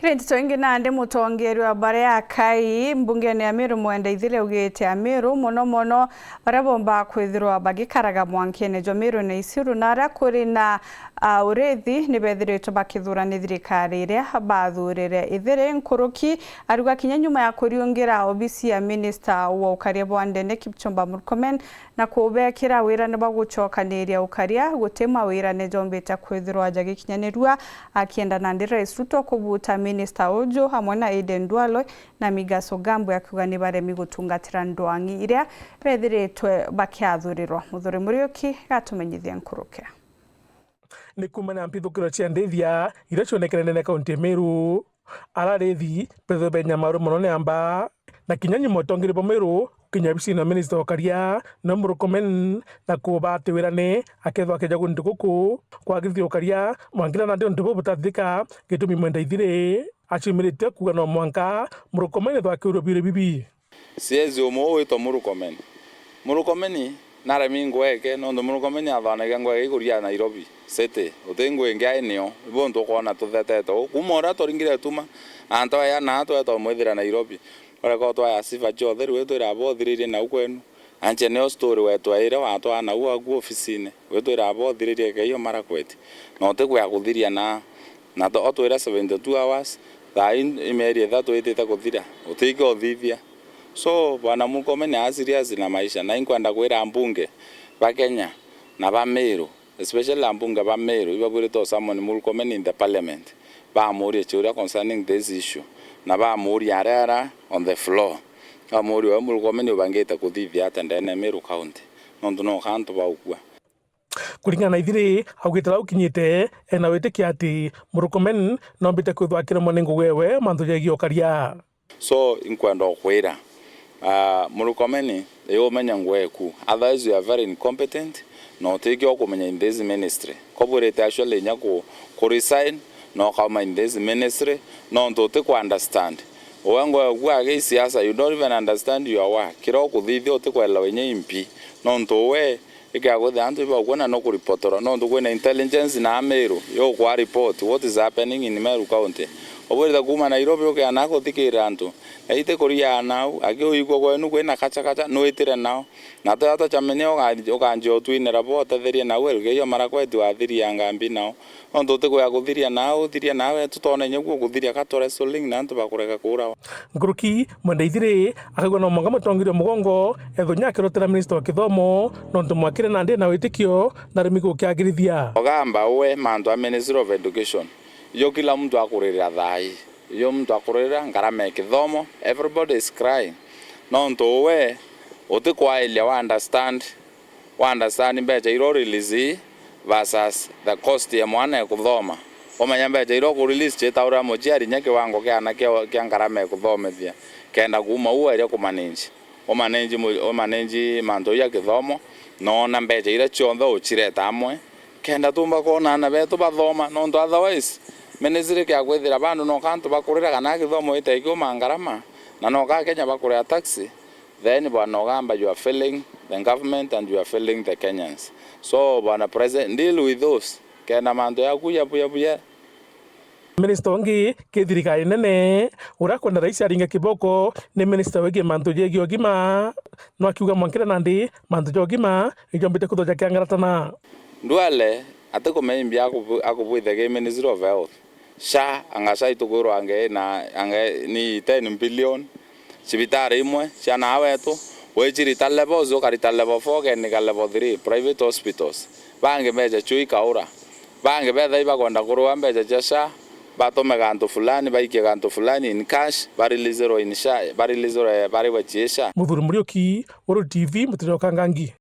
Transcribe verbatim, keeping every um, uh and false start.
Kiri nteto ingi nandi, mutongeria wa baria akai mbungene ya Meru Mwenda Ithire augite Ameru mono mono baria bomba kwithirwa bagikaraga mwankene jwa Meru na Isiru na aria kuri na, ah, urithi ni bethiritwe bakithura ni thirikari iria bathurire. Ithire nkuruki ariuga kinya nyuma ya kuriungira obisi ya minista wa ukaria bwa ndene Kipchumba Murkomen na kubekira wirane bwa gucokaniria ukaria, guti mawirane jombite kwithirwa jagikinyanirua, akienda nandi Rais Ruto kubuta minista uju amwe na Aden Duale na Migas Ogambwe, akiuga ni baremi gutungatira ndwang'i iria bethiritwe bakiathurirwa. Muthuri Muriuki gatumenyithia nkuruki. Ni kuumania na mpithukiro cia ndithia iria cionekene ndene ya kaunti ya Meru, ararithi bethwe benya maru mono ni amba, na kinya nyuma utongeria bwa Meru kinya obisine ya minista wa ukaria no Murkomen na kuuba ati wirane akethwa akija guntu guku kwagithia ukaria mwangira nandi untu buu butathithika gitumi Mwenda Ithire aciumirite kuuga no mwanka Murkomen ethwa akiurwa biuri bibi. Siezi umwe uu witwa Murkomen. Murkomen naremi ngweke, nontu Murkomen athanagia ngweke ikuria Nairobi City. Uti ngui ingi ai nio. Ibo ntu ukwona tuthetete uu. Kuuma uria twaringire tuma, antu aya na tweta umwithira Nairobi. Ureka utwaya sifa cia utheru, witwira bo uthiririe nau kwenu. Anche nio story wetu aire watwaa nau agu ofisine. Witwira bo uthiririe keio Marakwet. Na utikwea kuthiria na Na to-, otwira seventy two hours, thaa ii i mieri ithatu itite kuthira, utiki uthithia. So, Bwana Murkomen ni a serious na maisha, na inkwenda kwira ambunge ba Kenya na ba Meru, especially ambunge ba Meru, ibabwirite u summon Murkomen in the parliament, bamurie ciuria concerning this issue, na bamurie aria ara on the floor. Bamurie we Murkomen ubangite kuthithia atia ndene ya Meru County, nontu no kantu baukua. Kuringana na Ithiri, augite uria ukinyite, ena witikia ati Murkomen nombite kwithwa akiremwa ni ngugi ewe mantu jegie ukaria. So, inkwenda ukwira, ah, Murkomen, ii umenya ngugi eku. Otherwise, you are very incompetent, na utiki ukumenya in this ministry. Kobwirite actually inya ku, ku resign, na ukauma in this ministry, nontu uti ku understand. Uwe ngugi eku agi siasa, you don't even understand your work. Kiria ukuthithia uti kwelewa inya impi, nontu uwe Ikiakwithira antu ibaukua na nukuripotorwa, nontu kwina intelligence na Meru yukwa report what is happening in Meru County. Ubwirite kuuma Nairobi ukiana kuthikirira antu. Na iti kuria nau, aki uigua kwenu kwina kacha kacha, nwitire nao. Na twea twacamenya uka-, ukanjia utwinira bo, utetherie nau, eruge iyo Marakwet wathiria ngambi nao. Nontu utikwea kuthiria nao, uthiria nao, etu twona inya guo kuthiria ka tu wrestling na antu bakurega kuurawa. Nkuruki, Mwenda Ithiri akaigua no mwanka mutongeria mugongo ethwe nya akirotera minista wa kithomo, nontu mwakire nandi na witikio na arimi gukiagirithia. Ogamba uwe mantu a Ministry of Education, iyo kila mtu akuririra thaa ii. Iyo mtu akuririra ngarama ya kithomo, everybody is crying. Nontu uwe utikwailia wa understand Wa understand mbecha iria u release versus the cost ya mwana ya kuthoma. Umenya mbecha iria uku release ciitaurira muciari inya kiwango kia ana kia, kia ngarama ya kuthomithia, kenda kuuma u airia kumanage. Umanage mu-, umanage mantu ja kithomo, noona mbecha iria cionthe ucireta amwe, kenda tuumba kwona ana betu bathoma, nontu otherwise, ministry kia kwithira bandu no kantu bakurira kana kithomo itekiuma ngarama, na no ka Kenya bakuria taxi, Then, Bwana Ogamba, you are failing the government and you are failing the Kenyans. So, Bwana President, deal with those. Kenda mantu yaku ya buya buya. Minista ungi ki thirikari nene, uria kwenda rais aringe kiboko, ni minista wigii mantu jegii ugima. No akiuga mwankire nandi, mantu ja ugima, ijombite kwithwa jakiangaratana. Duale, atikumenya imbi akubu-, akubwithia ki Ministry of Health. SHA, anga SHA itukwirwa ange na, ange ni ten billion. Cibitari imwe cia naa wetu, wicirita levels, ukarita level four, ukenika level three, private hospitals. Bangi mbecha cio ikaura. Bangi betha ibakwenda kurua mbecha cia SHA, batume gantu fulani, baikie gantu fulani in cash, barilizirwe in SHA, barilizirwe bariwe cie SHA. Muthuri Muriuki, Uru T V, Mutiri wa Kangangi.